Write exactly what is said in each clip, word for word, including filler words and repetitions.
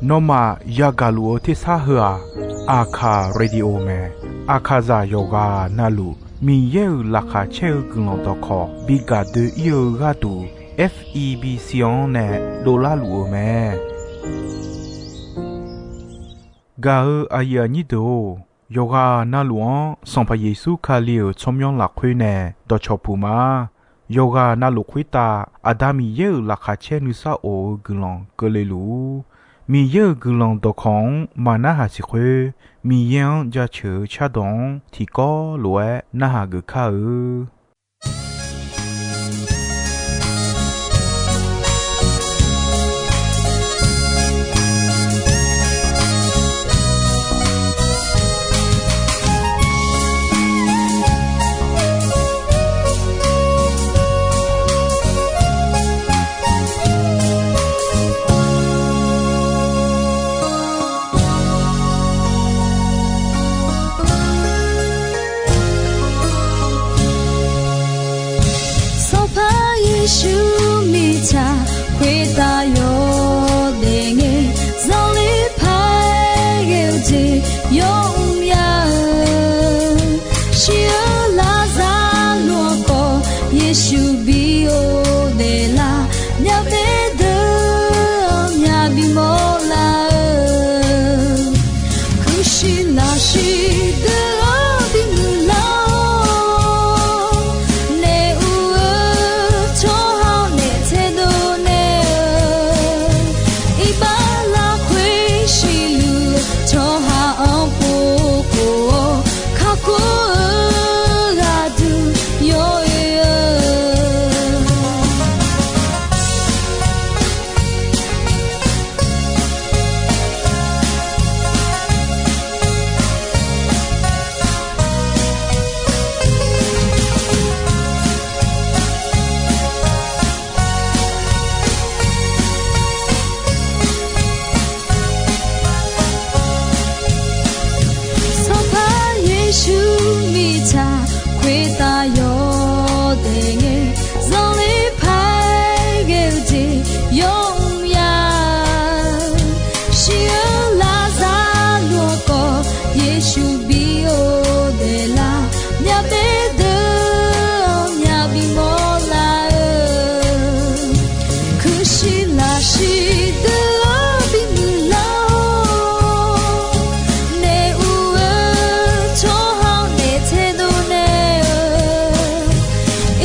Nawmaf yagaq luf-eu tersar heu-aq, Aqkaq Radio mae. Aqkaqzaq yawqghaq navluf Miqyaer-euq laqkhaq caer-eu guiqlanq dawqkawq bi gaq doe-ir-eu gharduq, F E B C-anr nae dovlar luf-eu mae. Gaq-eu aqyuif aqnyir deuq-or, yawqghaq navluf-anr Sanqpaq Yeqsur Kali-euq tsawrmyanr lafkhoer nae dawqcawq puq ma. Yawqghaq navluf khoertav Aqda Miqyaer-euq laqkhaq caer nuisar of-eu guiqlanq keuvle luf-ur. Miqyaer-euq guiqlanq dawqkawq-anr maq narhaq siq khoer, Miqyaer-anr jaceuq-eu cardawq-anr tiqkawv lof-aer narhaq geuf kar-eu. Sanqpaq Yeqsur mirtsaq khoertav yawdaef ngae, zanqler paq-aer ghae-eu jeq yawmr ya-eu, shir-eu Laqzaqloq-anr khawf Yeqsur bi ghofdaef lar, myavbaef deuq-anr myaq bimawr lar-eu, kuirshiq lafshiq deuq-anr bimuiq lar-awr, naef ur-eu tsawrhaq-anr naef taedov naeq-eu, iqbax lafkhoer siqluf-eu tsawrhaq-anr pov khof-awr, kakhof-eu ghaqduq yawoe-eu. Sanqpaq Yeqsur mirtsaq khoertav yawdaef ngae, zanqler paq-aer ghae-eu jeq yawmr ya-eu, shir-eu Laqzaqloq-anr khawf Yeqsur bi ghofdaef lar, myavbaef deuq-anr myaq bimawr lar-eu, kuirshiq lafshiq deuq-anr bimuiq lar-awr, naef ur-eu tsawrhaq-anr naef taedov naeq-eu,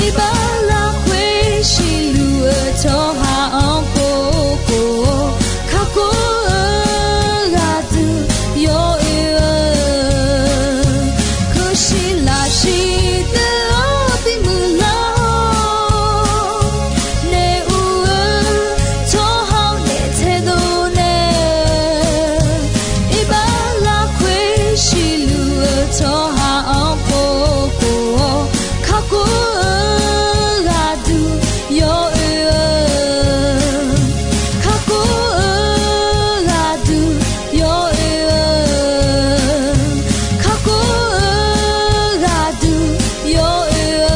iqbax lafkhoer siqluf-eu tsawrhaq-anr pov khof-awr, kakhof-eu ghaqduq yawoe-eu, kuirshiq lafshiq deuq-anr bimuiq lar-awr, naef ur-eu tsawrhaq-anr naef taedov naeq-eu, iqbax lafkhoer siqluf-eu tsawrhaq-anr pov khof-awr, kakhof-eu ghaqduq yawoe-eu, kakhof-eu ghaqduq yawoe-eu, kakhof-eu ghaqduq yawoe-eu.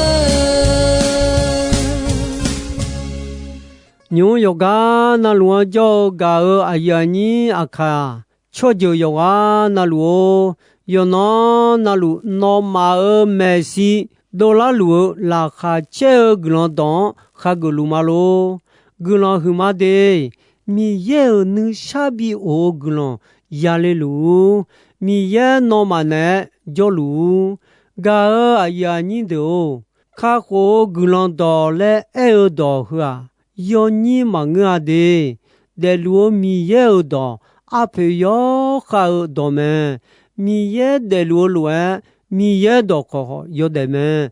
Nymq-mr yawqgar navluf-anr jawr-eu gaq-eu aqyuif aqnyir Aqkaq tsawrjeuq yawqghaq navluf-or, yawqnan navluf nawmaf-euq maeqshi dovlar luf-eu laqkhaq caer-eu guiqlanq dawq-anr khageuf luf ma lor. Guiqlanq huiqma de, Miqyaer-euq nuisar bi of-eu guiqlanq yale luf-ur. Miqyaer nawmaf naeq-aer jawrluf-ur. Gaq-eu aqyuif aqnyir deuq-or, kakhof-eu guiqlanq dawq laer aer-eu dawq heu-aq, yawnyir maqngeur-a de. Daefluf-eu Miqyaer-euq dawq arpoeq yawkhav-eu dawq mae. Miqyaer daefluf-eu lof-aer, Miqyaer dawqkawq yawdaef mae.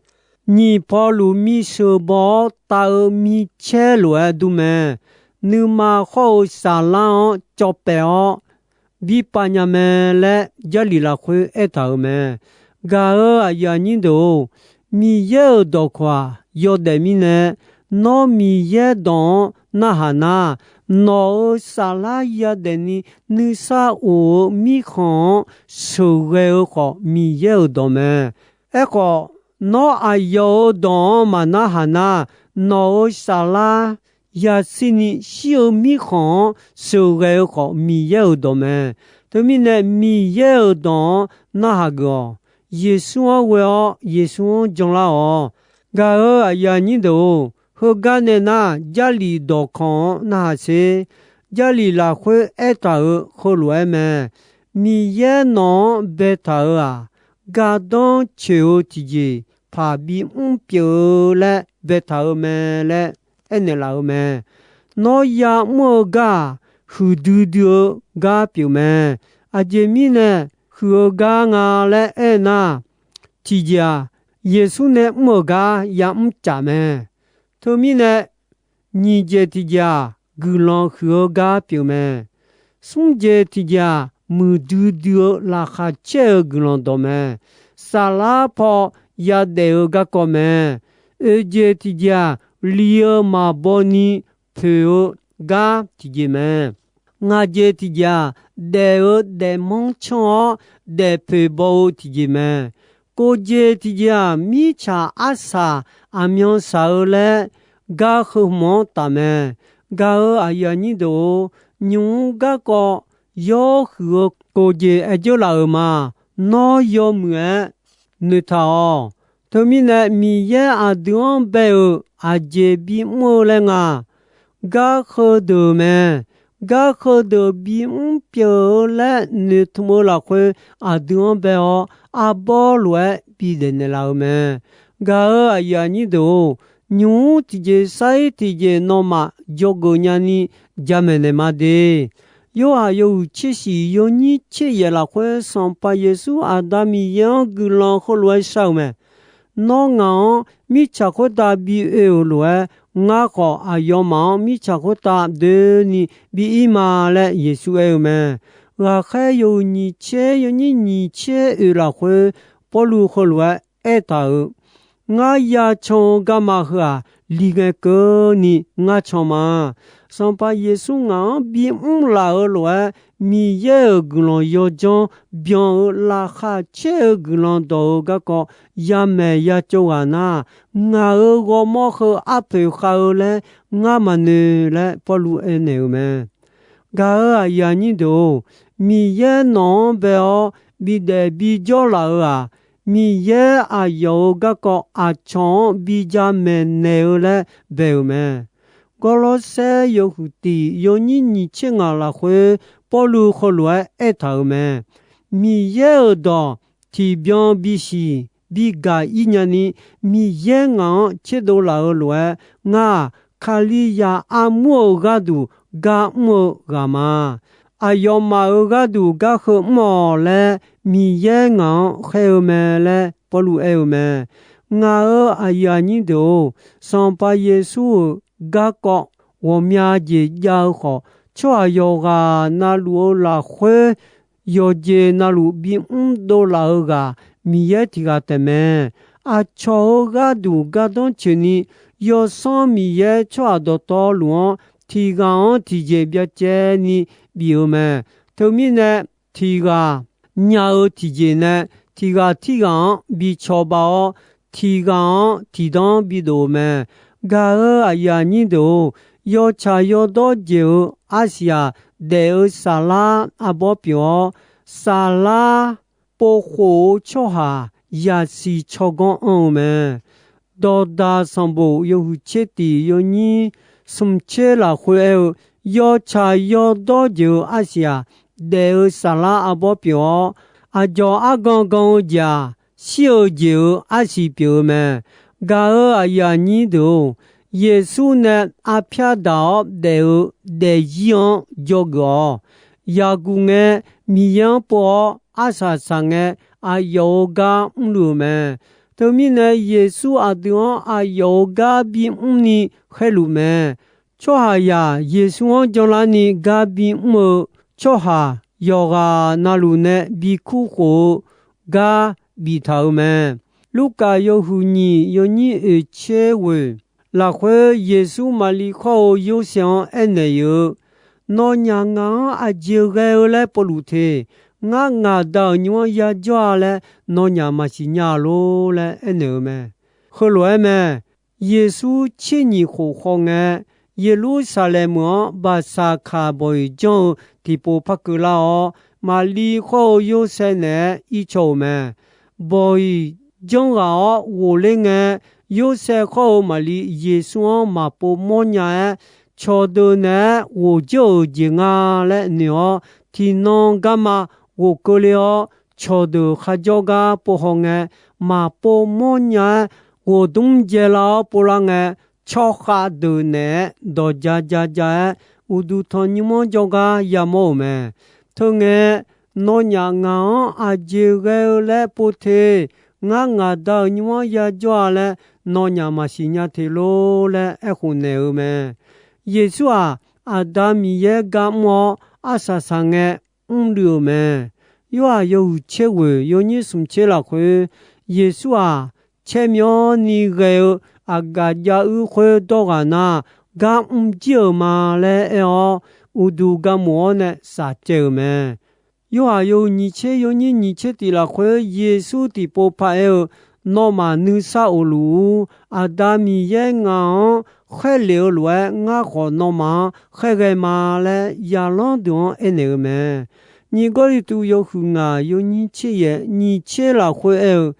Nyiq paw luf misheuq baw-awr tav-eu micaer lof-aer dur mae. Nuima khawr-eu saflar-anr cawv paef-awr bi pav nya mae laer Jarlif lafkhoer aertaq-euq mae. Gaq-eu aqyuif aqnyir deuq-or, Miqyaer-euq dawqkawq-aq yawdaef mirnae, nawr Miqyaer dawq-anr narhaq nar, nawq-euq saflar yadaef ni nuisar of-eu mirkhanq-anr sheuqghae-eu khawf Miqyaer-euq dawq mae. Aerkhawf, nawr aqyawf-euq dawq-anr maqnarhaq nar, nawq-euq saflar yashirni shir-eu mirkhanq-anr sheuqghae-eu khawf, Miqyaer-euq dawq mae. Teumirnae, Miqyaer-euq dawq-anr narhaq geuf-awq. Yeqsur-anr ghoe-awr, Yeqsur-anr janlar-awq. Gaq-euq aqyuif aqnyir deuq-or, heugar nae nar, Jarlif dawqkawq-anr narhaq sher. Jarlif lafkhoer aertaq-euq heulof-aer mae. Miqyaer nawq-anr baetaq-euq-aq, gardanr coeq-eu tiqjeq paq bimr pyeuf-eu laer baetaq-eu mae laer aernaeq laf-eu mae. Nawr ya'mr-eu gar-aq, huiqdui dui-eu gar pyeuf mae. Aqjeq mirnae huiq-eu gar nga laer aernar, tiqjeq-aq, Yeqsur nae mr-euq gar ya'mr caf mae. Teumirnae, nyiq jeq tiqjeq-aq, guiqlanq huiq-eu gar pyeuf mae. Smr jeq tiqjeq-aq, muiqdui dui-eu laqkhaq caer-eu guiqlanq dawq mae. Saflar paw yadaef-eu garkawv mae. Oeq jeq tiqjeq-aq, li-eu maqbaw ni poeq-eu gar tiqjeq mae. Ngaq jeq tiqjeq-aq, daef-eu daefmanr canr-awr daefpoeq baw-eu tiqjeq mae. Kov jeq tiqjeq-aq, mirtsaq arsaq aqmyanshaq-eu laer gar heu hmq-anr taf mae. Gaq-euq aqyuif aqnyir deuq-or, nymq-mr garkawv yawr huiq-eu kov jeq aer dzeur laf-euq ma. Nawr yawmuiq-aer noeqtaq-awq. Teumirnae, Miqyaer aqdui-anr bae-euq aqjeq bimr-eu laer nga. Gar heudeuq mae. Gar heudeuq bimr pyeuf-eu laer noeqtmq-eu lafkhoer aqdui-anr bae-awr, arbawr lof-aer bidaef naeqlaf-eu mae. Gaq-euq aqyuif aqnyir deuq-or, nymq-mr tiqjeq sar-ir tiqjeq nawmaf dzawgeuf nyani jamaeq naeq ma de. Yorhaq yawhuiq tser shiq yawnyir tser yaef lafkhoer, Sanqpaq Yeqsur Aqda Miqyaer-anr guiqlanq heulof-aer shar-eu mae. Nawr ngaq-anr mirtsaq khoertav bi oe-euq lof-aer, ngar khawf aqyawfmaf-anr mirtsaq khoertav doeni bi ir ma laer Yeqsur aer-eu mae. Ghaqkhaer yawhuiq nyiq tser yawnyir nyiq tser oeq lafkhoer, Pawrluv heulof-aer aertaq-euq, Ngar ya can-eu garma heu-aq, li ngae keuvni ngar can ma. Sanqpaq Yeqsur ngaq-anr bimr laf-eu lof-aer, Miqyaer-euq guiqlanq yawdzanr byan-eu laqkhaq caer-eu guiqlanq dawq-eu garkawv yamaeq ya tsov ghaq nar, ngaq-euq ghawrmawr heu arpoeq khav-eu laer ngar maqnoeq laer Pawrluv aernaeq-eu mae. Gaq-euq aqyuif aqnyir deuq-or, Miqyaer nawq-anr bae-awr bidaef bijawr laf-eu-aq, Miqyaer aqyawf-euq garkawv aqcawq-anr bi jamaeq naeq-eu laer bae-euq mae. Gawrlawrsaer yawhuiq tiq yawnyir nyiq tser ngaq lafkhoer, Pawrluv heulof-aer aertaq-euq mae. Miqyaer-euq dawq tiqbyan bisiq bigaq ir nyani, Miqyaer ngaq-anr tserdov laf-eu lof-aer, ngar-aq, Kalizaq armur-euq gharduq gar mr-eu ghaq ma. Aqyawfmaf-euq gharduq gar heu mr-awq laer, Miqyaer ngaq-anr khaer-eu mae laer Pawrluv aer-eu mae. Ngaq-euq aqyuif aqnyir deuq-or, Sanqpaq Yeqsur-euq garkawv ghawqmya jeq jav-eu khawf, tsawrhaq yawqghaq na luf-eu lafkhoer, yawqjeq na luf bimr dovlaf-eu ghaq Miqyaer tiq ghaq taef mae. Aqcawq-euq gharduq gardanr coeqni, Yawsanr Miqyaer tsawrhaq dawqtawvluf-anr tiq ghaq-anr tiqjeq byacaevni bif-eu mae. Teumirnae, tiq ghaq nya-eu tiqjeq nae tiq ghaq tirghaq-anr bi cawba-awr, tiq ghaq-anr tiqdanr bidof-eu mae. Gaq-euq aqyuif aqnyir deuq-or, yawtsaq yawdawr jeq-euq arsiq-aq, daef-eu saflar arbawr pyeuf-awr, saflar povkhof-eu tsawrhaq yasiq tsawrganr anr-eu mae. Dawqdaq sanqbof yawhuiq tser tiq yawnyir smq tser lafkhoer aer-eu, yawtsaq yawdawr jeq-euq arsiq-aq, daef-eu saflar arbawr pyeuf-awr, aqdzawq argan gan-eu jeq-aq, shir-eu jeq-euq arsiq pyeuf-eu mae. Gaq-euq aqyuif aqnyir deuq-or, Yeqsur nae arpyar daq-awr daef-eu daefzir-anr dzawgeuf-awq. Yaqguq ngae, Miqyaer-anr pov-awr arsaq saq ngae, aqyawf-euq gar mrluf-eu mae. Teumirnae, Yeqsur aqdui-anr aqyawf-euq gar bimr ni khaerluf mae. Tsawrhaqzaq Yeqsur-anr janlarni gar bimr-eu tsawrhaq yawqghaq na luf nae bikur khof-eu gar biftaq-euq mae. Lurkaf yawhuiq nyiq yawnyir oeq tser ghoeq lafkhoer, Yeqsur Maqliv khawr-eu Yorsaev-anr aernaeq-eu, Nawnyaf ngaq-anr aqjeq ghae-eu laer povluf te. Ngar ngaq Da-euq nymr-anr yajawr-a laer nawnyaf maqsiq nya-a lor laer aernaeq-eu mae. Heulof-aer mae. Yeqsur tser nyiq khof khawf ngae, Yeqlursaqlaeq meuq-anr Baqsaqkaq bawq-iq janr-eu tiqpov par keuvlar-awr, Maqli khawr-eu Yorsaev naeq-aer ir caw-euq mae. Bawq-iq janr ghaq-awr ghofler ngae, Yorsaev khawr-eu Maqli Yeqsur-anr maqpov mawrnya-aer, cawqdeuq naeq-aer ghof dzeur-euq jeq nga laer noeq-awr, tiqnan garma ghofkeuvle-awr, cawqdeuq kharjawr gar pov haw ngae, maqpov mawrnya-aer, ghofdmr jaelar-awr povlar ngae, tsawrkhav deuq naeq-aer dawq ja ja ja-aer, uqduq tanqnymr-anr jawrgar yamawr-euq mae. Teungae, nawnyaf ngaq-anr aqjeq ghae-eu laer pov te. Ngar ngaq Da-euq nymr-anr yajawr-a laer nawnyaf maqsiq nya te lor laer aerkhof naeq-eu mae. Yeqsur-aq, Aqda Miqyaer gar mr-awr arsaq saq ngae mrluiv-euq mae. Yorhaq yawhuiq tser ghoeq yawnyir smq tser lafkhoer, Yeqsur-aq, caermyanrni ghae-eu aqgaf jav uir khoer dawr ghaq nar, gar mr jir-euq ma laer aer-awr, uqduq garmof-awr nae safcaev-euq mae. Yorhaq yawhuiq nyiq tser yawnyir nyiq tser tiq lafkhoer Yeqsur tiqpov paraer-eu, Nawmaf nuisar of luf-ur. Aqda Miqyaer ngaq-anr khaerlef-eu lof-aer, ngar khawf nawmaf-anr khaerghae ma laer, zaqlanr deuq-anr aernaeq-eu mae. Nyiq Gawrliqtu yawhuiq ngaq yawnyir tser yaef nyiq tser lafkhoer aer-eu,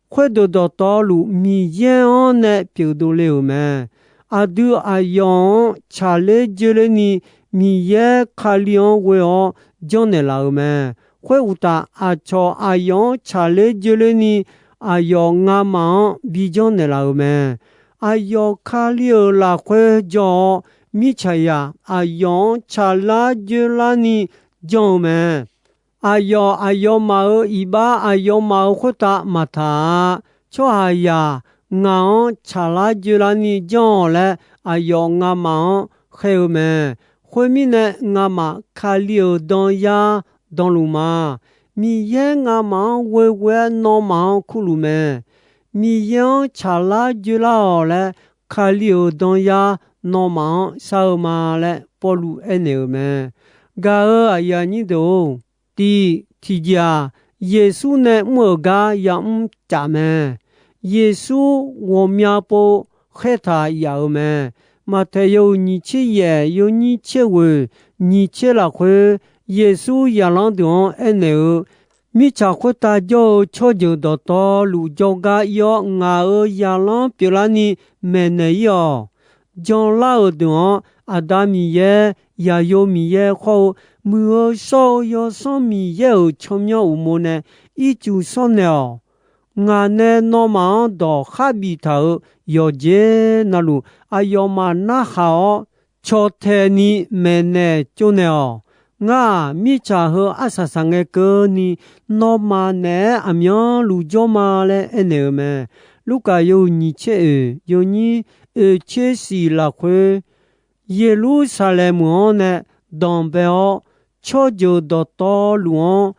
khoerdeuq dawqtawvluf Miqyaer-anr nae pyeuf dovle-euq mae. Aqdui aqyawf-anr tsaqler joerlerni, Miqyaer Kali-anr ghoe-awr janrnaeq laf-euq mae. Khoeruqtaf, aqcawq aqyawf-anr tsaqler joerlerni, aqyawf ngamaf-anr bi janrnaeq laf-euq mae. Aqyawf Kali-euq lafkhoer jan-awr, mirtsaqzaq aqyawf-anr tsaqlar joerlarni jan-eu mae. Aqyawf aqyawfmaf-euq iqbax aqyawfmaf-euq khoertav maqtaq-a. Tsawrhaqzaq ngaq-anr tsaqlar joerlarni janr-awq laer, aqyawf ngamaf-anr khaer-eu mae. Khoermirnae, ngamaf Kali-euq danyar danluf ma. Miqyaer ngamaf-anr ghoeghoe-aer nawmaf-anr kurluf mae. Miqyaer-anr tsaqlar joerlar-awq laer, Kali-euq danyar nawmaf-anr shar-eu ma laer Pawrluv aernaeq-euq mae. Gaq-euq aqyuif aqnyir deuq-or, tiq tiqjeq-aq, Yeqsur nae mr-euq gar yamr caf mae. Yeqsur ghawqmya pov khaertaq yaf-euq mae. Maqtaeq yawhuiq nyiq tser yaef yawnyir tser ghoeq nyiq tser lafkhoer, Yeqsur zaqlanr deuq-anr aernaeq-eu, Mirtsaq khoertav jawr-eu tsawrjeuq dawqtawvluf jawrgar ir-awr, ngaq-euq zaqlanr pyeuflarni maeqnaeq ir-awq. Janlar-euq deuq-anr Aqda Miqyaer, Zaqyo Miqyaer khawr-eu Muiq-eu Shawr-eu Yawsanr Miqyaer-euq tsawrmyanr uqmov nae ircuf shawrnaeq-awq. Ngaq nae nawmaf-anr dawq kharbif taq-euq yawqjeq navluf, aqyawfmaf narhaq-awr cawtaeq ni maeqnaeq tsovnaeq-awq. Ngar-aq, mirtsaq heu arsaq saq ngae keuvni, nawmaf naeq-aer aqmyanluf jawr ma laer aernaeq-eu mae. Lurkaf yawhuiq nyiq tser oeq yawnyir oeq tser shif lafkhoer, Yeqlursaqlaeq meuq-anr nae danqbae-awr, tsawrjeuq dawqtawvluf-anr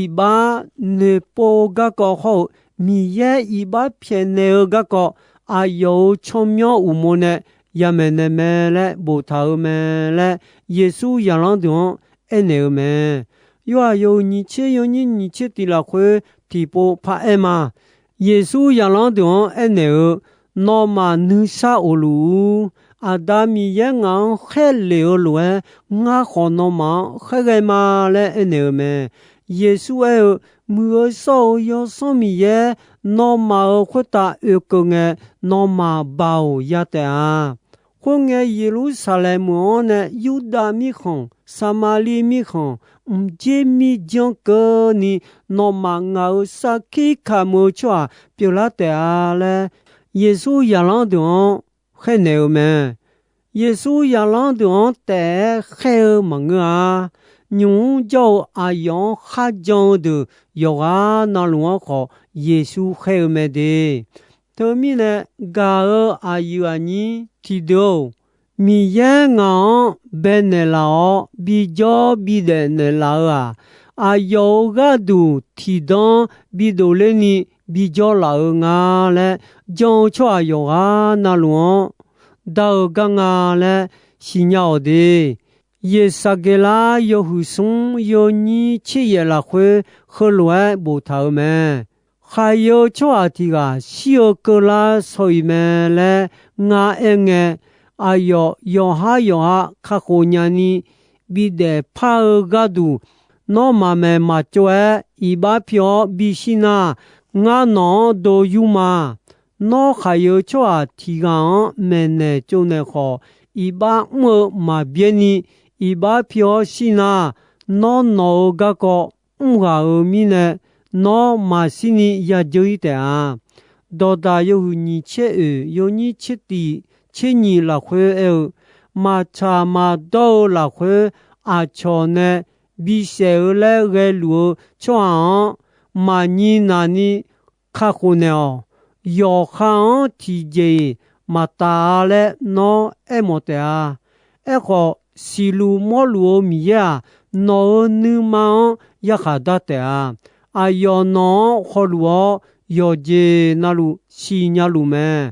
iqbax noeqpov-eu garkawv hawr-eu, Miqyaer iqbax pyaeqnaeq-eu garkawv, aqyawf-euq tsawrmyanr uqmov nae yamaeq naeq mae laer boftaq-euq mae laer, Yeqsur zaqlanr deuq-anr aernaeq-eu mae. Yorhaq yawhuiq nyiq tser yawnyir nyiq tser tiq lafkhoer tiqpov paraer ma. Yeqsur zaqlanr deuq-anr aernaeq-eu, Nawmaf nuisar of luf-ur. Aqda Miqyaer ngaq-anr khaerlef-eu lof-aer, ngar khawf nawmaf-anr khaerghae ma laer aernaeq-eu mae. Yeqsur aer-eu, Muiq-eu Shawr-eu Yawsanr Miqyaer nawmaf-euq khoertav oekeuv ngae, nawmaf baoq ya taef-a. Khoerngae, Yeqlursaqlaeq meuq-anr nae Yurdav mirkhanq, Saqmaqliv mirkhanq, mqjer mirjanr keuvni, nawmaf ngaq-euq sarkir kamq-eu tsawrhaq pyeuflar taef-a laer, Yeqsur zaqlanr deuq-anr khaernaeq-eu mae. Yeqsur zaqlanr deuq-anr taef-aer khaer-eu maqngeur-a. Nymq mr jawr-eu aqyawf-anr kharjan-eu deuq yawqghaq navluf-anr khawf Yeqsur khaer-eu mae de. Teumirnae, gaq-euq aqyuif aqnyir tiqdeuq-or, Miqyaer ngaq-anr baenaeq laf-awr bijawr bidaef naeqlaf-eu-aq, aqyawf-euq gharduq tiqdanr bidofler ni bijawr laf-eu nga laer, jan-eu tsawrhaq yawqghaq navluf-anr dar-eu gar nga laer siqnya-awq de. Yeqsaqgeqlar yawhuiq smr yawnyir tser yaef lafkhoer heulof-aer boftaq-euq mae. Khaqyae-eu tsawrhaq tiq ghaq shir-eu keuvlar shaw-iq mae laer ngar aerngae, aqyawf yawqhar yawqha kakhof nyani bidaef par-eu gharduq, nawr maqmaeq maqtsov-aer iqbax pi-awr bishir nar, ngar nawq-anr do yur ma. Nawr khaqyeu tsawrhaq tiq ghaq-anr maeqnaeq tsovnaeq khawf, iqbax mr-eu maqbyaer ni, iqbax pi-awr shir nar, nawr nawq-eu garkawv mr ghaq-euq mirnae, nawr maqshir ni yadzeur-ir taef-a. Dawqdaq yawhuiq nyiq tser oeq yawnyir tser tiq tser nyiq lafkhoer aer-eu, maqtsaq maqdawr-eu lafkhoer aqcawq nae bisaef-eu laer ghaeluf-eu tsawrhaq-anr, maqnyir naq ni kakhof naeq-awq. Yawqha-anr tiqjeq-iq maqtaf-a laer nawr aermawf taef-a. Aerkhawf, siqluf mawrluf-eu Miqyaer-aq, nawq-euq nuima-anr yarkhaq dar taef-a. Aqyawf nawq-anr hawluf-awr, yawqjeq navluf siqnya luf mae.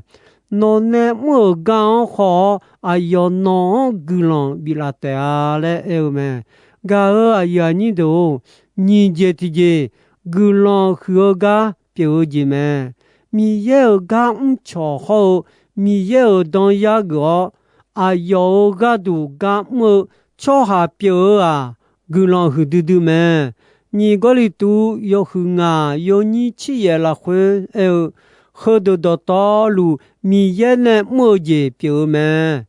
Nawq nae mr-euq gar-anr haw-awr, aqyawf nawq-anr guiqlanq biflaf taef-a laer aer-eu mae. Gaq-euq aqyuif aqnyir deuq-or, nyiq jeq tiqjeq guiqlanq huiq-eu gar pyeuf-eu jeq mae. Miqyaer-euq gar mrcawq hawr-eu Miqyaer-euq danyar geuf-awr, aqyawf-euq gharduq gar mr-eu tsawrhaq pyeuf-eu-aq, guiqlanq huiqdui dui mae. Nyiq Gawrliqtu yawhuiq ngaq yawnyir tser yaef lafkhoer aer-eu, heudeuq dawqtawvluf Miqyaer nae mr-eu jeq pyeuf-eu mae.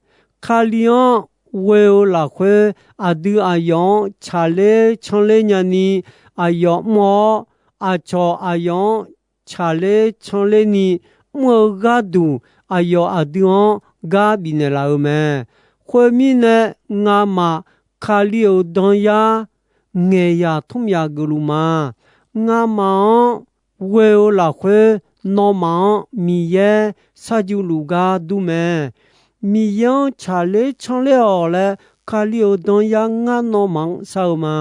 Kali-anr ghoe-eu lafkhoer aqdui aqyawf-anr tsaqler canler nyani aqyawf mr-awr, aqcawq aqyawf-anr tsaqler canler ni mr-eu gharduq, aqyawf aqdui-anr gar bifnaeq laf-eu mae. Khoermirnae, ngamaf Kali-euq danyar ngaeqyaq tmr yaq geufluf ma. Ngamaf-anr ghoe-eu lafkhoer, nawmaf-anr Miqyaer sharjuv luf gar dur mae. Miqyaer-anr tsaqler canler-awq laer, Kali-euq danyar ngar nawmaf-anr shar-eu ma.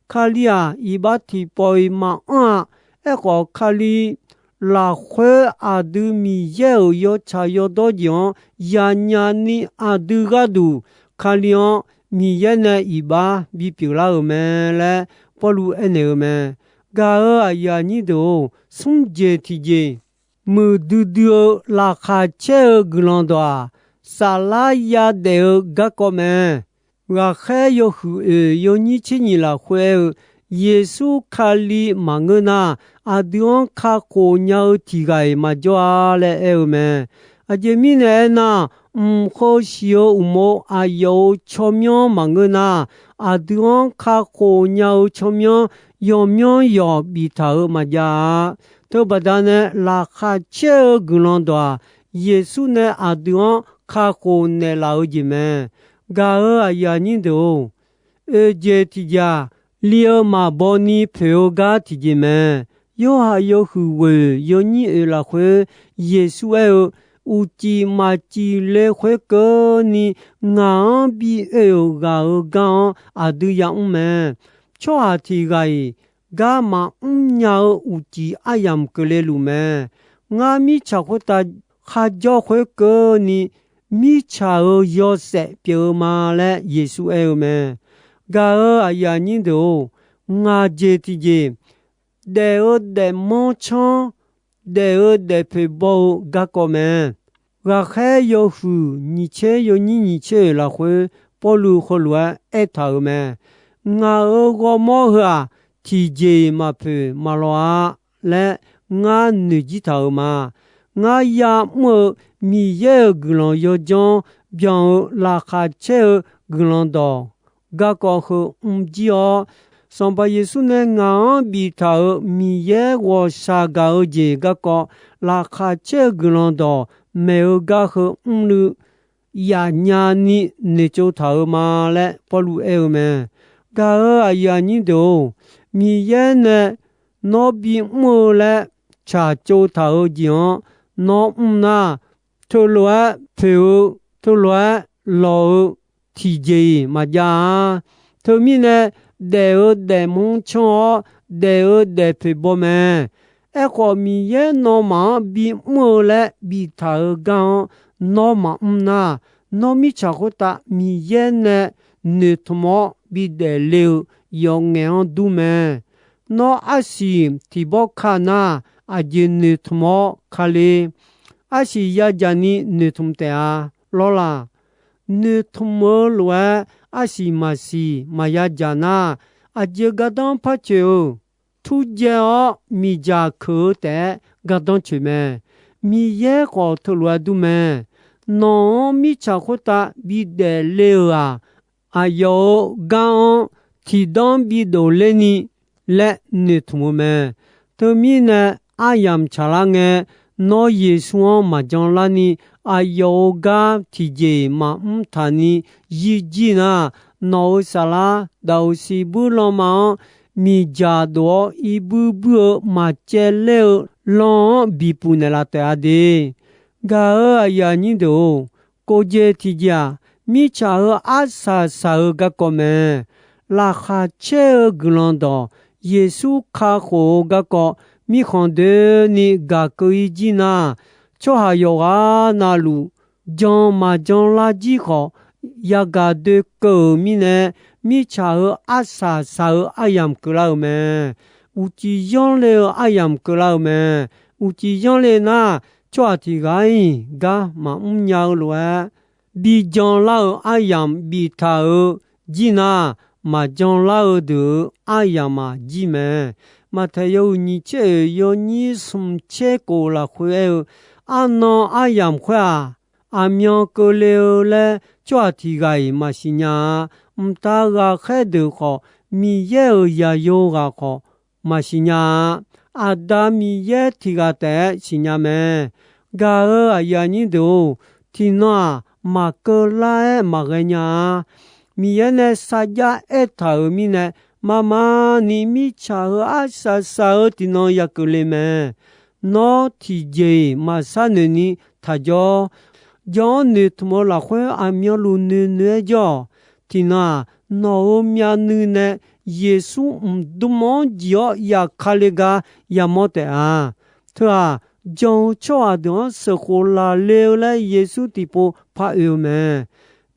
Kali-aq, iqbax tiqpawf-iq maqanr-a. Aerkhawf, Kali lafkhoer aqdui Miqyaer-euq yawtsaq yawdawr jeq-anr yanya ni aqdui gharduq, Kali-anr Miqyaer nae iqbax bipyeuf lar-euq mae laer Pawrluv aernaeq-eu mae. Gaq-euq aqyuif aqnyir deuq-or, smr jeq tiqjeq muiqdui dui-eu laqkhaq caer-eu guiqlanq dawq-aq, saflar yadaef-eu garkawv mae. Ghaqkhaer yawhuiq oeq yawnyir tser nyiq lafkhoer aer-eu, Yeqsur Kali maqngeur nar, aqdui-anr kakhof nya-eu tiq ghaq-iq maqjawr-a laer aer-eu mae. Aqjeq mirnae aernar, mq heu siq-eu uqmov aqyawf-euq tsawrmyanr maqngeur nar, aqdui-anr kakhof nya-eu tsawrmyanr yawqmyanr yawq biftaq-euq maqjav-a. Teubaqda nae laqkhaq caer-eu guiqlanq dawq-aq, Yeqsur nae aqdui-anr kakhof naeqlaf-eu jeq mae. Gaq-euq aqyuif aqnyir deuq-or, oeq jeq tiqjeq-aq, li-eu maqbaw ni poeq-eu gar tiqjeq mae. Yorhaq yawhuiq ghoeq yawnyir oeq lafkhoer Yeqsur aer-eu, Uqcif maqcif le khoerkeuvni ngaq-anr bi oe-euq ghaq-euq gar-anr aqdui yamr mae. Tsawrhaq tiq ghaq-iq gar maqmr nya-eu uqcif aryamq keuvle luf mae. Ngar mirtsaq khoertav kharjawr khoerkeuvni, mirtsaq-euq yawshaef pyeuf-eu ma laer Yeqsur aer-eu mae. Gaq-euq aqyuif aqnyir deuq-or, ngaq jeq tiqjeq, daef-eu daefmanr canr, daef-eu daefpoeq baw-eu garkawv mae. Ghaqkhaer yawhuiq nyiq tser yawnyir nyiq tser oeq lafkhoer Pawrluv heulof-aer aertaq-euq mae. Ngaq-euq ghawrmawr heu-aq, tiqjeq-iq maqpoeq maqlawq-a laer ngar noeqjir taq-euq ma. Ngar ya'mr-eu Miqyaer-euq guiqlanq yawdzanr byan-eu laqkhaq caer-eu guiqlanq dawq garkawv heu mrjir-awr, Sanqpaq Yeqsur nae ngaq-anr biftaq-euq Miqyaer ghawqshaq gaq-eu jeq garkawv laqkhaq caer-eu guiqlanq dawq maeq-eu gar heu mrluiv yafnya ni noeqtsov taq-euq ma laer Pawrluv aer-eu mae. Gaq-euq aqyuif aqnyir deuq-or, Miqyaer nae nawr bimr-eu laer tsaqtsov taq-eu jeq-anr nawr mr nar, teulof-aer poeq-eu, teulof-aer lawq-eu tiqjeq-iq maqjav-a. Teumirnae, daef-eu daefmanr canr-awr, daef-eu daefpoeq baw mae. Aerkhawf, Miqyaer nawmaf-anr bimr-eu laer biftaq-eu gar-anr nawr maqmr nar, nawr mirtsaq khoertav Miqyaer nae noeqtmq-awr bidaef le-eu yawf ngaef-anr dur mae. Nawr arsiq tiq bawr ka nar, aqjeq noeqtmq-awr ka le. Arsiq yadzaq ni noeqtmq taef-a. Lawrlaq, noeqtmq-eu lof-aer arsiq maqsiq maqya dzaq nar, aqjeq gardanr par coeq-eu, turjaev-awr miqdzaq keuq-eu taef-aer gardanr coeq mae. Miqyaer khawf teulof-aer dur mae. Nawq-anr mirtsaq khoertav bidaef le-euq-aq, aqyawf-euq gar-anr tiqdanr bidof ler ni laer noeqtmq-eu mae. Teumirnae aryamq tsaqlar ngae, nawr Yeqsur-anr maqjan larni, aqyawf-euq gar tiqjeq-iq maqmr taq ni yir jir nar, nawq-euq saflar daqoqsiq buir lanma-anr miqdzaq dof-awr irbuir buir-eu maqcaev ler-eu lan-anr bipuq naeqlaf taef-a de. Gaq-euq aqyuif aqnyir deuq-or, kov jeq tiqjeq-aq, mirtsaq heu arsaq saq-eu garkawv mae. Laqkhaq caer-eu guiqlanq dawq Yeqsur kakhof-eu garkawv mirkhanq doeni gaq keuv-ir jir nar, tsawrhaq yawqghaq navluf jan maqjan lar jir khawf, yagaq doekeuv-euq mirnae, mirtsaq heu arsaq saq-eu aryamq keuvlar-euq mae. Uqcif yanr le-eu aryamq keuvlar-euq mae. Uqcif yanr le nar, tsawrhaq tiq ghaq-iq gar maqmr nya-eu lof-aer, bijan lar-euq aryamq biftaq-eu jir nar, maqjan lar-eu deuq-euq aryamq-aq jir mae. Maqtaeq yawhuiq nyiq tser oeq yawnyir smq tser kof lafkhoer aer-eu, arnan aryamq khoer-aq, aqmyan keuvle-eu laer tsawrhaq tiq ghaq-iq maqsiq nya-a. Mqtav ghaqkhaer deuq khawf, Miqyaer-euq zaqyo ghaq khawf maqsiq nya-a. Aqda Miqyaer tiq ghaq taef-aer siqnya mae. Gaq-euq aqyuif aqnyir deuq-or, tiqnan-aq, maqkeuv lar-aer maqghae nya-a. Miqyaer nae sarjax aertaq-euq mirnae, marmar ni mirtsaq heu arsaq saq-eu tiqnan yakeuvle mae. Nawr tiqjeq-iq maqsar noeq ni taq jawr. Jan-anr noeqtmq-eu lafkhoer aqmyanluf noeqnoeq-aer jawr-awq. Tiqnan-aq, nawq-euq myavnuiv nae Yeqsur mqdmr-anr jiq-awr yaf ka le gar yamawr taef-a. Teu-aq, jan-eu tsawrhaq deuq-anr sheuqkhof laf le-eu laer Yeqsur tiqpov par oe-eu mae.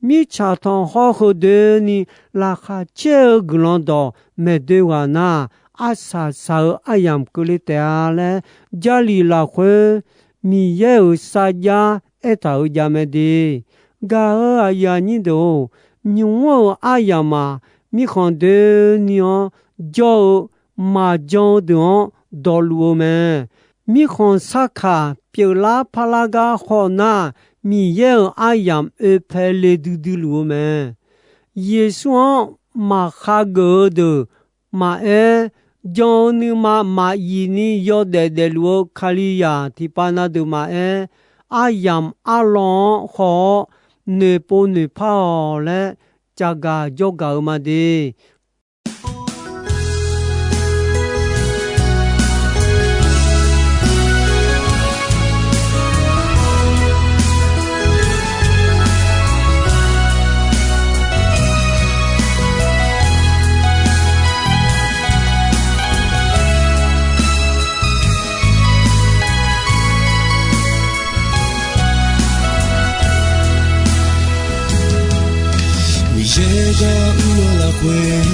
Mirtsaq tanqkhawr heu doeni laqkhaq caer-eu guiqlanq dawq maeqdoe ghaq nar, arsaq saq-eu aryamq keuvle taef-a laer, Jarlif lafkhoer Miqyaer-euq sarjax aertaq-euq javmae de. Gaq-euq aqyuif aqnyir deuq-or, nymq-mr-euq aryamq-aq, mirkhanq doeni-anr jawr-eu maqjan-eu deuq-anr dawqluf-eu mae. Mirkhanq sarkaq pyeuflar parlar gar haw nar, Miqyaer-euq aryamq oepae le duidui luf-eu mae. Yeqsur-anr maqkhageuf-eu deuq maqaer, jan-eu nuima maqyif ni yawdaef daefluf-eu Kalizaq tiqpav na deuq maqaer, aryamq arlawr-anr haw-awr, noeqpov noeqpar-awq laer caqgaq jawrgaq-eu ma de. Miqyaer gar mr-eu lafkhoer,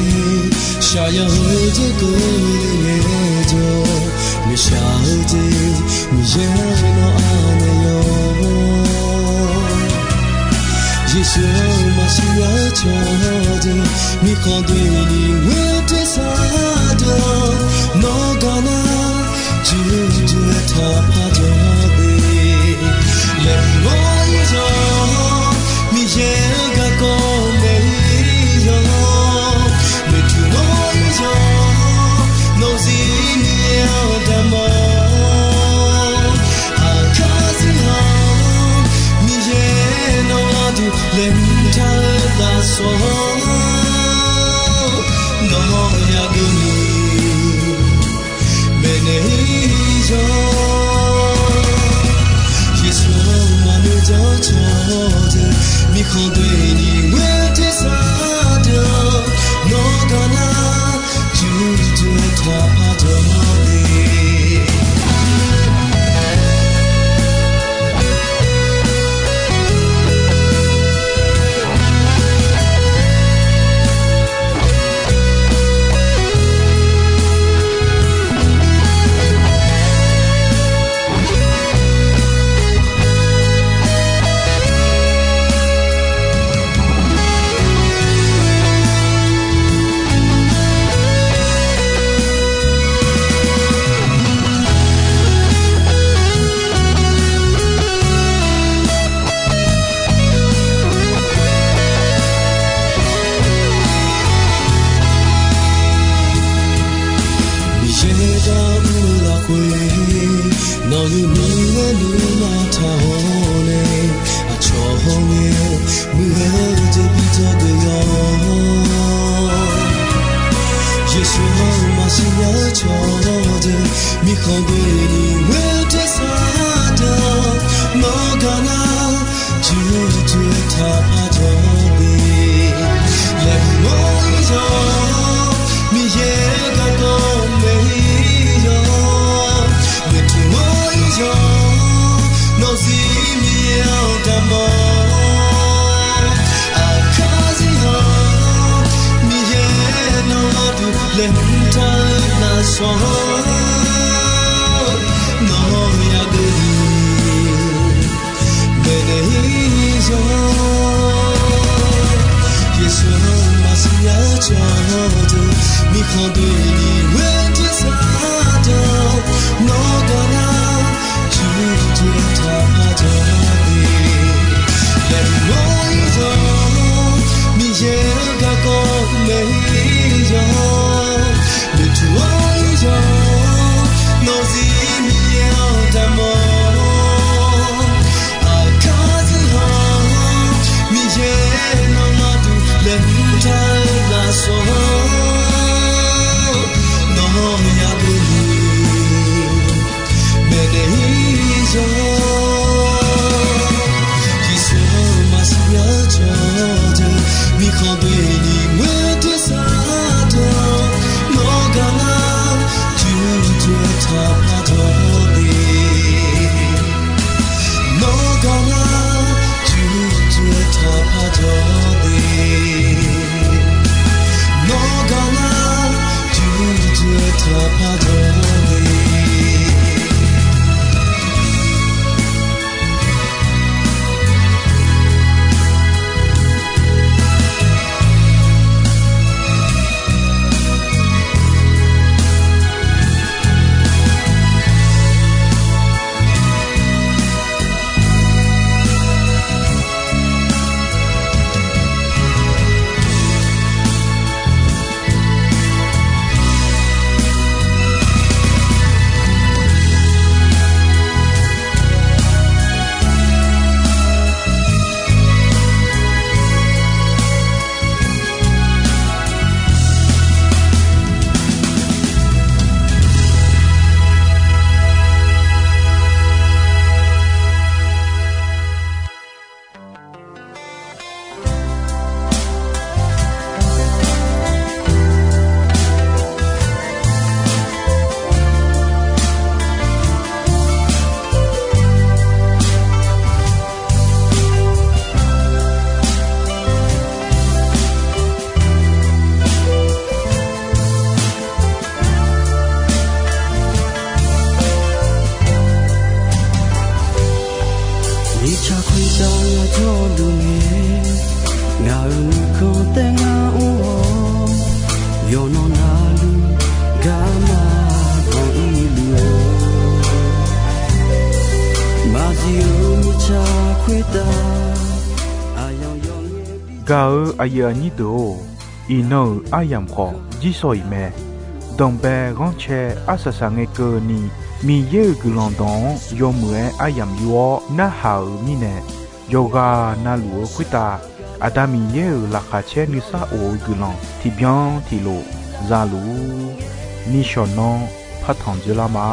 shaqyaq-eu jeq keuvle ngaejawr, maeqshaq-eu jeq Miqyaer nawr anaeq yawr. Yeqsur-anr maqsiq nya-eu cawqjeq, mirkhanq doeni ghoedoer sar deuq-anr, nawr gaq nar, juqjuq aertaq par jawr de. Laeqhmq-awr ir yawq, Miqyaer-euq garkawv maeq-ir yawq. Maeqtmq-awr ir yawq, nawq-eu zir Miqyaer-anr daqmawr. Aqkar zir-aq, Miqyaer nawq-anr duq laeqhmq tar-eu lafsawq-anr Cawqdeuq mirkhanq doeni ghoer tersar deuq, nawr gaq nar, judeuq taqpaq jawr de. Laeqhmq mawr-ir yawq, Miqyaer garkawv maeq-ir yawq, maeqtmq mawr-ir yawq, nawqzir Miqyaer-anr daqmawr. Aqkar zir haq, Miqyaer nawmaf duq laeqhmq taq-eu lafsawq-anr, nawr yagaq-eu maeqnaeq-ir yawq. Yeqsur-anr maqsiq yar cawqdeuq, mirkhanq doeni ghoer tersar deuq, nawr gaq nar, judeuq taqpaq jawr de. Laeqhmq mawr-ir yawq, Miqyaer-anr garkawv maeq-ir yawq, noeqtmq mawr-ir yawq, nawqzir Miqyaer-anr daqmawr. Aqkar zir haq, Miqyaer nawmaf duq laeqhmq taq-eu lafsawq-anr, nawr yagaq-eu maeqnaeq-ir yawq. Yeqsur-anr maqsiq yar cawqdeuq, mirkhanq doeni ghoer tersar deuq, nawr gaq nar, judeuq taqpaq jawr de. Nawr gaq nar, judeuq taqpaq jawr de. Nawr gaq nar, judeuq taqpaq jawr de. Mirtsaq khoertav yawjawr luf ngae, ngaq-euq nuikhanr taef ngar mr-awr, yawqnan navluf garma banq-ir luf-eu, maqzif-eu mirtsaq khoertav aqyawf yawf ngae. Gaq-eu aqyuif aqnyir deuq-or, iqnan-euq aryamq khawf jirsawq iq mae. Danqbae ghanrcae arsaq saq ngae keuvni, Miqyaer-euq guiqlanq dawq-anr yawmuiq-aer aryamq yur-awr narhaq-euq mirnae, yawqghaq navluf-eu khoertav Aqda Miqyaer-euq laqkhaq caer nuisar of-eu guiqlanq tiqbyan tiqlof za luf-ur. Nishawq nanr partanq dzoerlar ma.